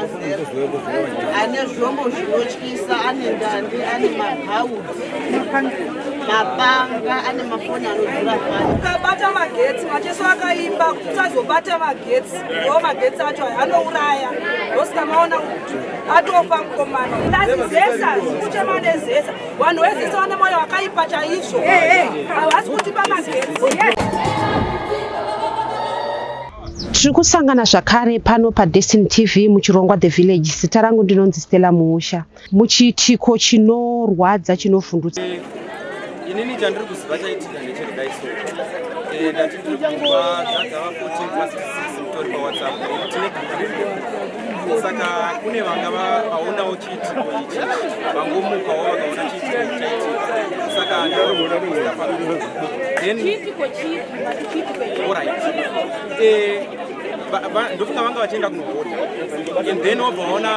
mazera ane zvombo zvinotyisa, ane ndandi, ane mabhaudhi, mapanga, ane mafoni anodhura fani. Ukabata magetsi, Macheso akaimba kuti usazobata magetsi, ndo magetsi acho aya anouraya. Ndosaka maona kuti atofa mukomana. Zesa kuchema nezesa, vanhu vezesa vane mwoyo wakaipa chaizvo, havasi kutipa magetsi. Tiri kusangana zvakare pano paDestiny TV muchirongwa The Village. Zita rangu ndinonzi Stella Muusha. Muchiitiko chinorwadza chinovhundutsa. Inini chandiri kuziva chaitika ndechekudai so ndati ndiri kubva dzadzava 14 past 6 mutori paWhatsApp, tine group, saka kune vanga vaonawo chiitiko ichi, vangomukawo vakaona chiitiko ichi chaitika, saka ndavaposta pagroup then. Alright, ndofunga vanga vachienda kunohodha and then wabva waona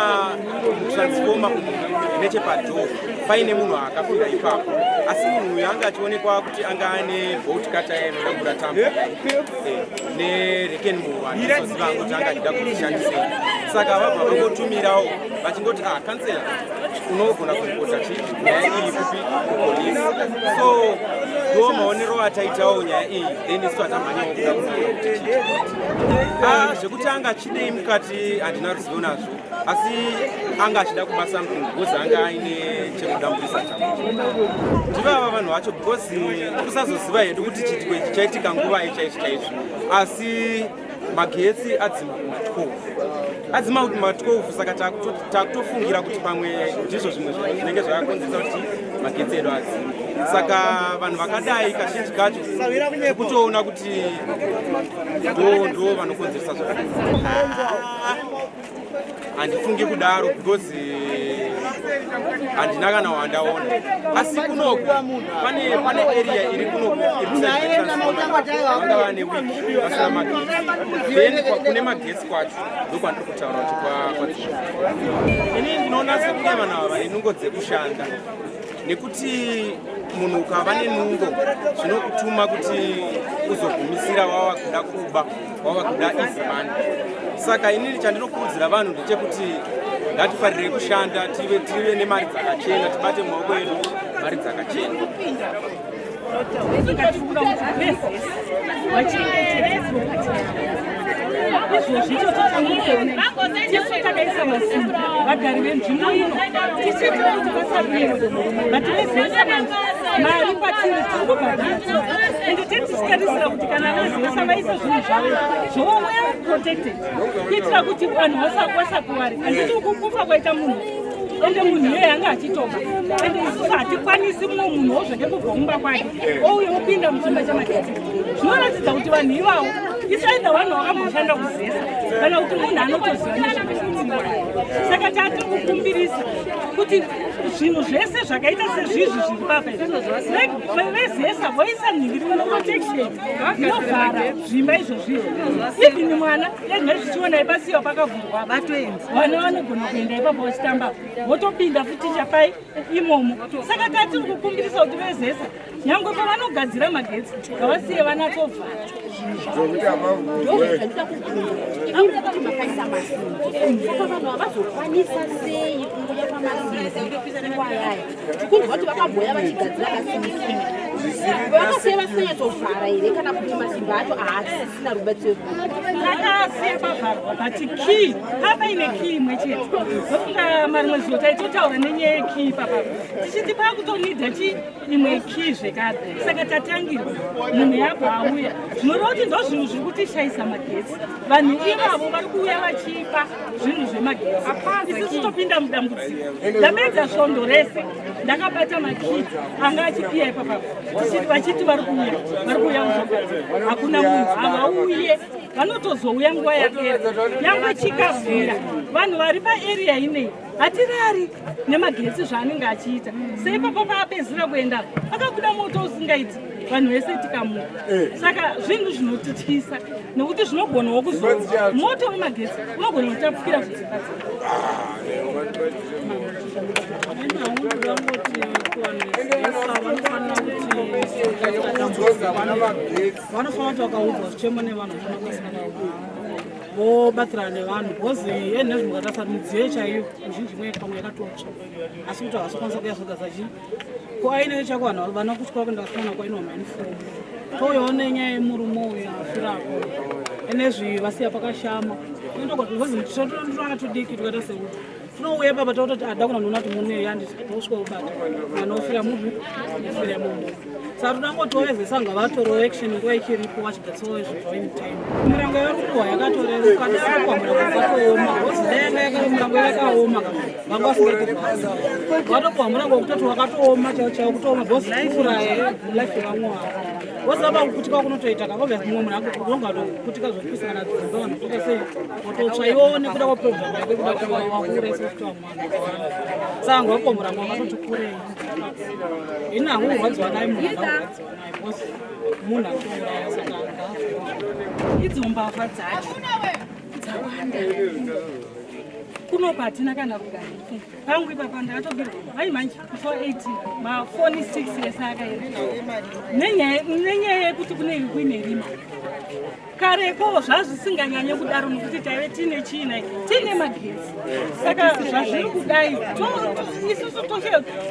transformer nechepadoor paine munhu akafira ipapo, asi munhu uyu anga achionekwa kuti anga ane bolt cutter inodambura tambo nerekeni. Handizoziva kuti anga achida kuishandisei, saka vabva vangotumirawo vachingoti, "Ah, councillor, unogona kuripota chi nyaya iyi kupi?" Kupolisi. So ndo maonero ataitawo nyaya iyi, then isu atamhanyawo kuda kuona kuti chii. Ah, zvekuti anga achidei mukati handina ruzivo nazvo, asi anga achida kuba something because anga aine chekudamburisa chambo. Ndivava vanhu vacho, because kusazoziva hedu kuti chiitiko ichi chaitika nguvai chaizvo chaizvo, asi magetsi adzima kuma12, adzima kuma12, saka takutofungira kuti pamwe ndizvo zvimwe zvinhu zvinenge zvakakonzeresa kuti magetsi edu adzima. Saka vanhu vakadai kazhinji kacho kutoona kuti ndo vanokonzeresa zvakadai. Handifungi kudaro because handina kana wandaona, asi kunoku pane area iri kunoku iri vanga vane week vasina magetsi, then kune magetsi kwacho ndokwandiri kutaura kuti kwadzima. Ini ndinoona sekunge vanhu ava vane nungo dzekushanda, nekuti munhu ukava nenungo zvinokutuma kuti uzogumisira wava kuda kuba, wava kuda easy money. Saka inini chandinokurudzira vanhu ndechekuti ngatifarirei kushanda, tive nemari dzakachena, tibate mumaoko edu mari dzakachena. Tikatikura kuti vezesa vachengetedze property. Izvozvi ichocho chamukuona, tisu takaisa masimbi, vagari venzvimbo ino, tichiitira kuti vasabiwe, but vezesa manje mari kwatiri tiri kubhadhara, ende tetichitarisira kuti kana vezesa vaisa zvinhu zvavo zvova well protected kuitira kuti vanhu vasakuwari. Handiti uku kufa kwaita munhu, ende munhu iyeye anga achitoba, ende isusu hatikwanisi mumwe munhuwo zvake kubva mumba kwake ouye opinda muchimba chamagetsi. Zvinoratidza kuti vanhu ivavo isaida vanhu vakamboshanda kuzesa kana kuti munhu anotoziva nezvemagetsi. Saka tatiri kukumbirisa kuti zvinhu zvese zvakaita sezvizvi zviri papa izvi, vezesa voisa nhingirino protection inovhara zvimba izvozvizvi. Even mwana dai zvichiona ipasiwa pakavhurwa, vana vanogona kuenda ipapo vachitamba, votopinda futi chapai imomo. Saka tatiri kukumbirisa kuti vezesa nyangwe pavanogadzira magetsi ngavasiye vanatsovhara. Ndozvandida kubvunza kuti imi kuti makaisa masimbi, saka vanhu havazokwanisa sei kuuya pamasimbi iwayaya? Tikunzwa kuti vakamboya vachigadzira masimbi, vakasiya vasinyanyatsovhara here, kana kuti masimbi acho haasisina rubatsiro? Takasiya pavharwa, but key papaine key imwe chete. Ndofunga marimwe zuva taitotaura nenyaya yekey papapo, tichiti pakutonidha chi imwe key zvekare. Saka tatangirwa, munhu yabva auya, zvinoreva kuti ndo zvinhu zviri kutishayisa magetsi. Vanhu ivavo vari kuuya vachipa zvinhu zvemagetsi, isusu topinda mudambudziko. Ndapedza svondo rese ndakabata makey anga achipiya ipapapo, vachiti vari kuuya, vari kuuya kuzogadzira. Hakuna munhu, havauye, vanotozouya nguva yapera. Nyangwe chikabvira, vanhu vari paarea inei hatirari nemagetsi zvaanenge achiita. Seipapo paapedzisira kuenda akabuda moto usingaiti, vanhu vese tikamuka. Saka zvinhu zvinotityisa nekuti zvinogonawo kuzo moto wemagetsi unogona kutapukira kudzimba dzedu. Ndangoti kuvanhu vezesa vanofanira kuti vanofanira kuti vakaudzwa zvichemo nevanhu, vanofanira kukasika. Vobatsirana nevanhu because enhezvi mukatarisa midziyo chaiyo mizhinji imwe pamwe yakatotsva, asi kuti havasi kukwanisa kuyazogaza chii ko aine chako. Vanhu vana kutyora kuenda vasikana kwainwa mauniform. Touyawo nenyaya yemurume uyu afirapo enezvi vasiya pakashama because tudiki tukaita seuti tinouya papa tautoti ada kuna noona kuti mune yanditi tosvika kubata mwana ofira mupi ofira mumo. Saka toda ngotiwezesa ngavatorewo action nguva ichiripo, vachigadzisawo zvinhu in time. Mirango yavari kupiwa yakatoreruka, dai murango wakatooma because dai yanga mirango yakaoma vanga vasingaiti basa. Vatopiwa murango wekutoti wakatooma chaiwo chaiwo kutooma because kuuraya life yevamwe vavo because apa kuputika kunotoita ka obvious mumwe munhu anonga atoputika zvopisa kana dzimba vanhu kutoita sei watotsva iwo nekuda kweprogram yake kuda kuti wakuurayisa futi vamwe vanhu vakawanda. Saka ngawapiwa murango wakatoti kurei. Ini hangu kurwadziwa naye, munhu angakurwadziwa naye because munhu akutouraya, saka ngaafe. Idzo mbavha dzacho dzawanda kunopa, hatina kana rugare. Pangu ipapa ndakatobirwa vai manje musi wa18 mafoni 6 ese akaenda nenyaya yekuti kunenge kuine rima. Kareko zvazvisinganyanye kudaro nokuti taive tiine chiinai, tiine magetsi. Saka zvazviri kudai isusu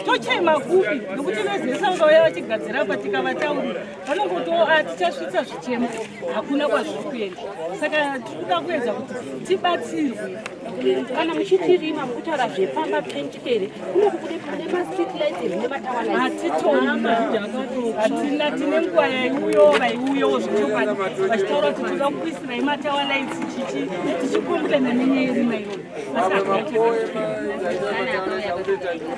tochema kupi? Nokuti vezesa vakauya vachigadzira pa tikavataurira vanongoti tichasvitsa zvichemo, hakuna kwazviri kuenda. Saka tiri kuda kuedza kuti tibatsirwe. Kana muchitirima mukutaura zvepamba pentikere kunoku kune kune mastreet lights here nematower lights? Hatitona, hatina. Tine nguva yaiuyo vaiuyawo zvechokwadi vachitaura kuti toda kukuisirai matower lights chichi, tichicomplaina nenyaya yerima iyoyo, asi hatina.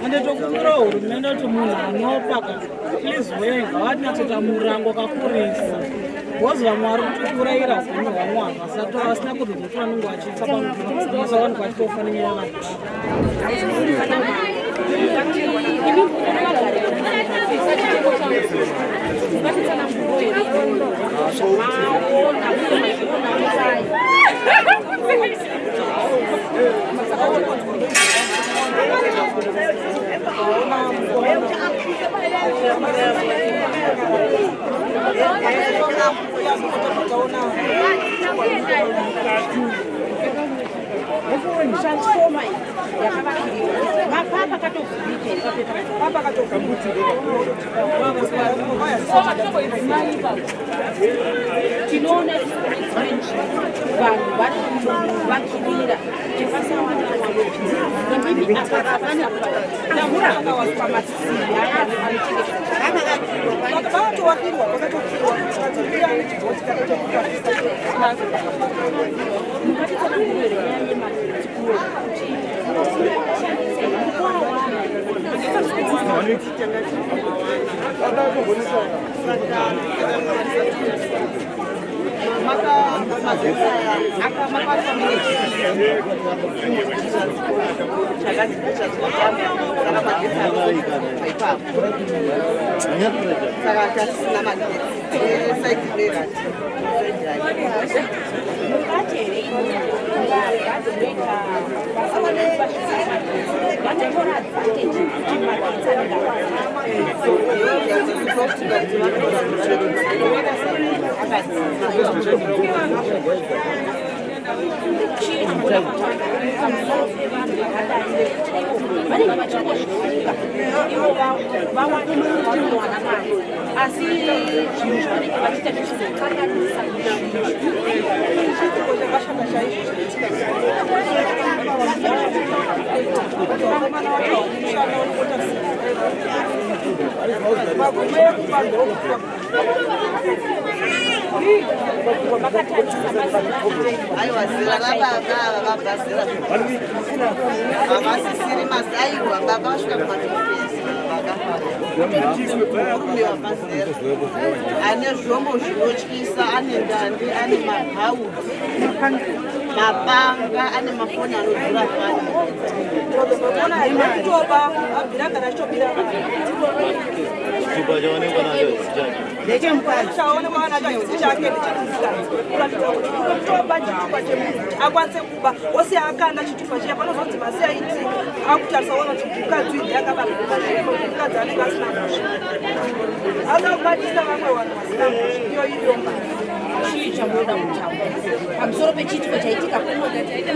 Ende tokumbirawo hurumende kuti munhu anopa ka, please we ngavatinyatsota murango kakurisa because vamwe vari kutourayira upenyu hwamwe vanhu vasina kodzero dzekuti vanonge vachitsa pamusa vanhu vachitofa nenyaya yevanhu. Imi vagari vatitsananguro here zvamaona uye mazviona sei? Transformer yakavakiriwa mapapa katovhurika. Papa katovhurika. Tinoona isusu dzimwe nzvimbo vanhu vari kuvakirira kuti vasawana wanopinda. Imimi apa hapana kuva pamasimbi aya anochengetwa. Pakatowakirwa, pakatokirwa kuti chigoti kakatokuka. Mungatitsanangurire nyaya yemagetsi kuno kuti shandise mukwawana? Magetsi aya makaiswa mune chakadzikwa, saka magetsi akabva ipapo. Saka tatisina magetsi teside rerati side right. Mungati here mbavha dzinoita basa rekubashisa vanotora advantage kuti magetsi anenge akadzima? Chii chigona kutaura pamusoro pevanhu vakadai nekuti ivo vanenge vachingozvifunga ivo vawane vanowana mari, asi zvinhu zvavanenge vachiita zvichizokanganisa zvinhu? Chiitiko chakashata chaizvo chinoitika kuti vakomana vacho haumushanda unokota magumo ekufa ndokufa. Makatarisa mazera? Aiwa, zera rababa ava vabva zera, havasisiri mazaiwa. Baba vasvika kuma50 vakafa, murume wapazera ane zvombo zvinotyisa, ane ndandi, ane mabhaudhi, mapanga, ane mafoni anodhura fani. Kutoba abvira kana achitobira. Chitupa chaonekwa nacho chake. Chaonekwa nacho hachisi chake, ndechemukadzi, kuratidza kuti kutoba chitupa chemunhu kuti akwanise kuba osiya akanda chitupa chiya. Panozonzi maCID akutarisa ona kuti mukadzi uyu ndiakaba, mukadzi anenge asina mhosva, anobatisa vamwe vanhu vasina mhosva, iyo iriyo mbavha. Chii chamunoda kutaura pamusoro pechiitiko chaitika kuno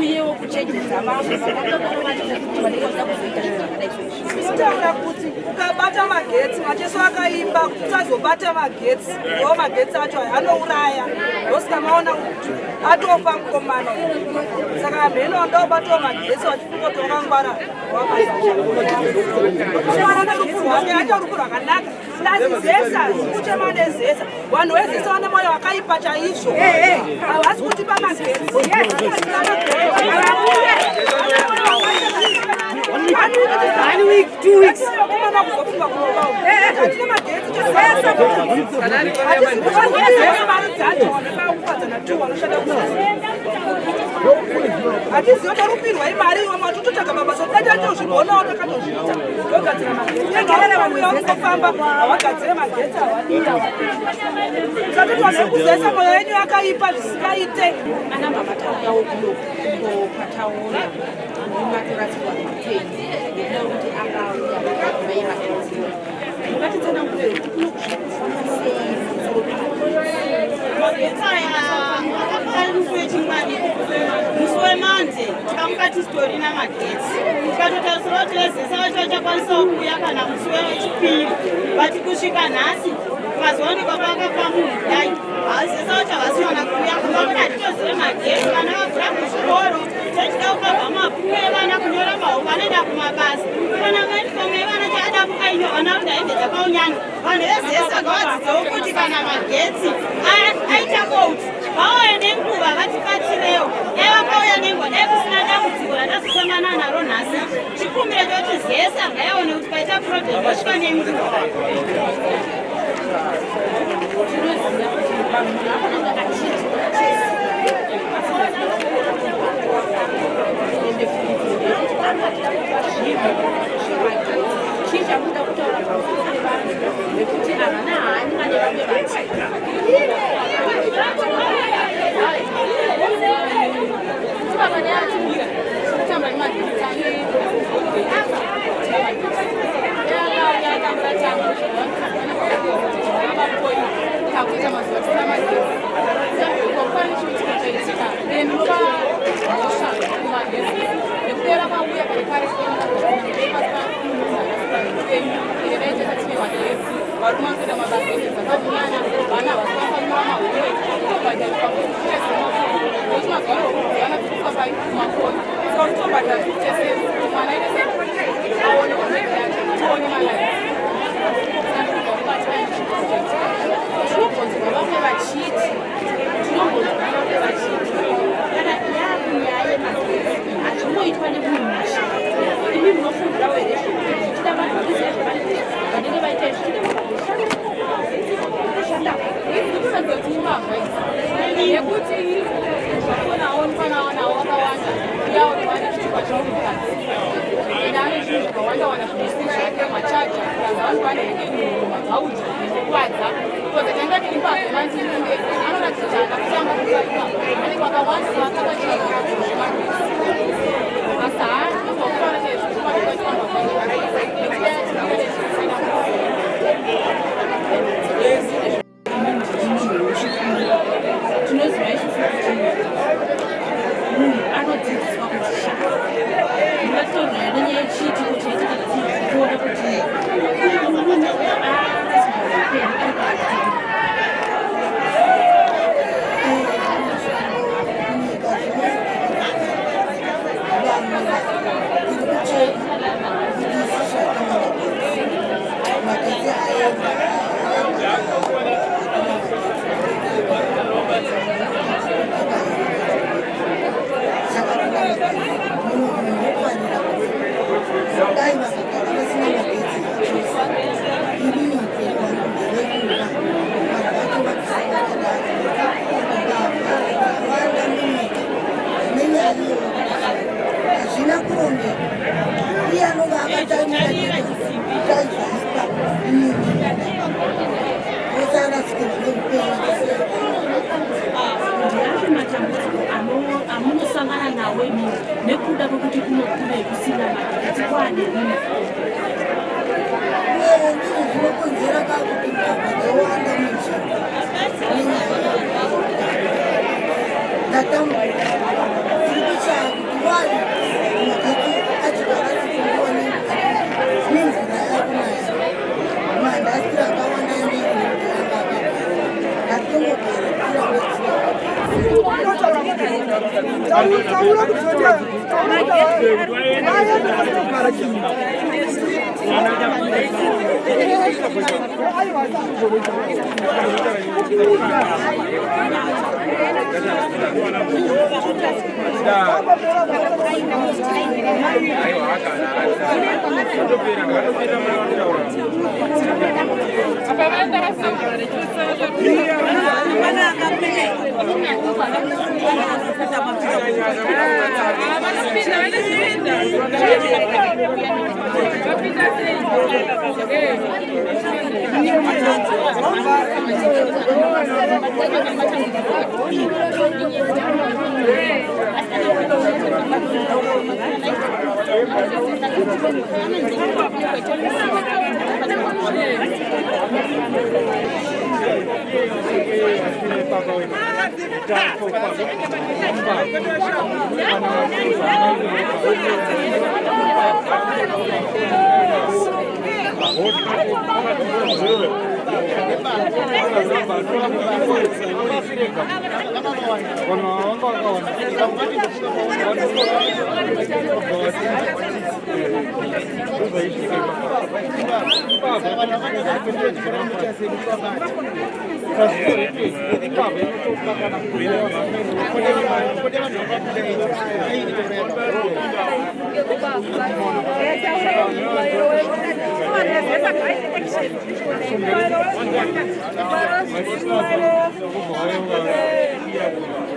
uyewo kuchenjedza vamwe vangangoona kuti vanenge vachida kuzoita zvinhu zvakadai soizvi? Tinotaura kuti ukabata magetsi, Macheso akaimba kuti usazobata magetsi, ndo magetsi acho aya anouraya. Ndosaka maona kuti atofa mukomana uyu. Saka hamheno vanoda kubatawo magetsi vachifunga kuti wakangwara, wabata nerufu rwake aita rufu rwakanaka. Plus ZESA, kuchema neZESA, vanhu veZESA vane mwoyo wakaipa chaizvo, havasi kutipa magetsi. One week, 2 weeks. Vakomana kuzofunga kurovawo hatina magetsi, mari dzacho vanakaupadzana tu vanoshanda kuZESA, hatizivi torupirwa imari iwe matototsvaga mabasa dai tatozvigonawo takatozviita togadzira magetsi. Vamwe varikufamba havagadzire magetsi, havadii, havadii. Satoti vanhu vekuZESA mwoyo yenyu yakaipa zvisingaite. Ana mama, tauyawo kuno pataona mumatoratidzwa neupenyu nekuda kwekuti akauya nguva yemagetsi. Mungatitsanangurire kuti kuno zviri kufamba sei pamusoro pemagetsi? Magetsi aya akafara musi weChimwani, musi weMande tikamuka tisitorina magetsi. Tikatotarisira kuti veZESA vacho vachakwanisawo kuuya kana musi weChipiri, but kusvika nhasi mazoonekwa paakafa munhu kudai, ZESA vacho havasiwana kuuya kumba kuti hatitozive magetsi. Vana vavhura kuzvikoro, techida kukabva mabhuku evana kunyora mahuku, vanoenda kumabasa, kana maunifomu evana chaadabuka ino, vana vakuda hembe dzakaunyana. Vanhu veZESA ngavadzidzewo kuti kana magetsi aita kouti vauye nenguva vatibatsirewo. Dai vakauya nenguva, dai kusina dambudziko ratazosangana naro nhasi. Chikumbiro choti ZESA ngaione kuti paita problem vasvika nenguva. Tinoziva kuti vanhu, munhu afananga achiti ende fungidziro yekuti angatida kupa zvinhu zvemagetsi. Chii chamunoda kutaura pamusoro pevanhu vekuti havana hanya nevamwe vanhu? Takuita mazuva tisina magetsi, kwakufana chiitiko chaitika ndinova mhosva kumagetsi nekudera vauya kare kare upenyu ine tine magetsi. Varume vanotoita mabasa ende dzakaunyana, vana havasi vafanyura mahure kutobhadhariswa futi nekuti mazuva ano vana dzikufa kumafoni, saka kutobhadhara 50 cents kuti mwana aite se aone project yacho, tione malive. Tinombonzwa vamwe vachiti kana yakunyaya yemagetsi hazvingoitwa nemunhu musha. Imi munofungirawo here zvekuti zvichida vanhu vanoziva zvavari vanenge vaita zvichida kushanda? Ndikuratidza kuti imbavha idzi, nekuti zvafona aonekwa nawo vakawanda uyawo nevane chitupa chemunhukadzi, ende ane zvinhu zvakawanda wanda zvinosiri zvake, machaja kuranza vanhu vane heke, magauji kwadza koza tangati imbavha manzi inenge anoratidza kuti haana kutanga kuba. Ane kwakawanda kwaakabacheka zvemagetsi, asi haa tinozwa kutaura chaizvo zvokwadi kwacho mbavha nekuti tinoona. Tinoziva isusu kuti munhu anodzidziswa kuti sha. Mungatitaurira nenyaya yechiitiko chaitika kuona kuti uyu munhu arasirwa upenyu ari pakati? Munyika zvinoitika, vanhu iri kuchema kuti isusu hatina magetsi, magetsi aenda, hatina magetsi. Saka kuna magetsi, munofanira kuti dai vakagara vasina magetsi chose. Inini upenyu hwangu nderekuva vanhu vacho vabvisa vakadaro. Mbavha dzawanda munyika nenyaya iyoyo, hazvina kurongeka. Iye anonga akataimira chete dai zvaipa vose arasikirwa neupenyu. Ndeapi matambudziko amunosangana nawo imi nekuda kwekuti kuno kure kusina magetsi kwaane rima? Ndizvo zvinokonzera kakuti mbavha dzawanda munzvimbo. nzvimbo nenyaya ndatambura. Tiri kushaya kuti wani magetsi achigara chikunguva nemvura yakunaya, maindastiri akawanda anga akagara, ngatongogara tirambe. Taura kuti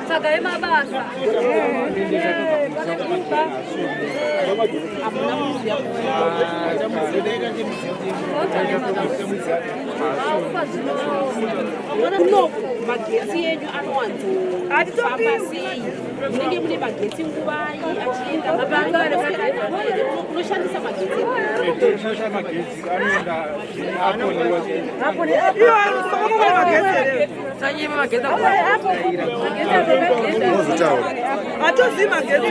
Tsvagai mabasa. Kunoku magetsi enyu anowanzofamba sei? Munenge mune magetsi nguvai achienda? Unoshandisa magetsi? Hatozivi magetsi.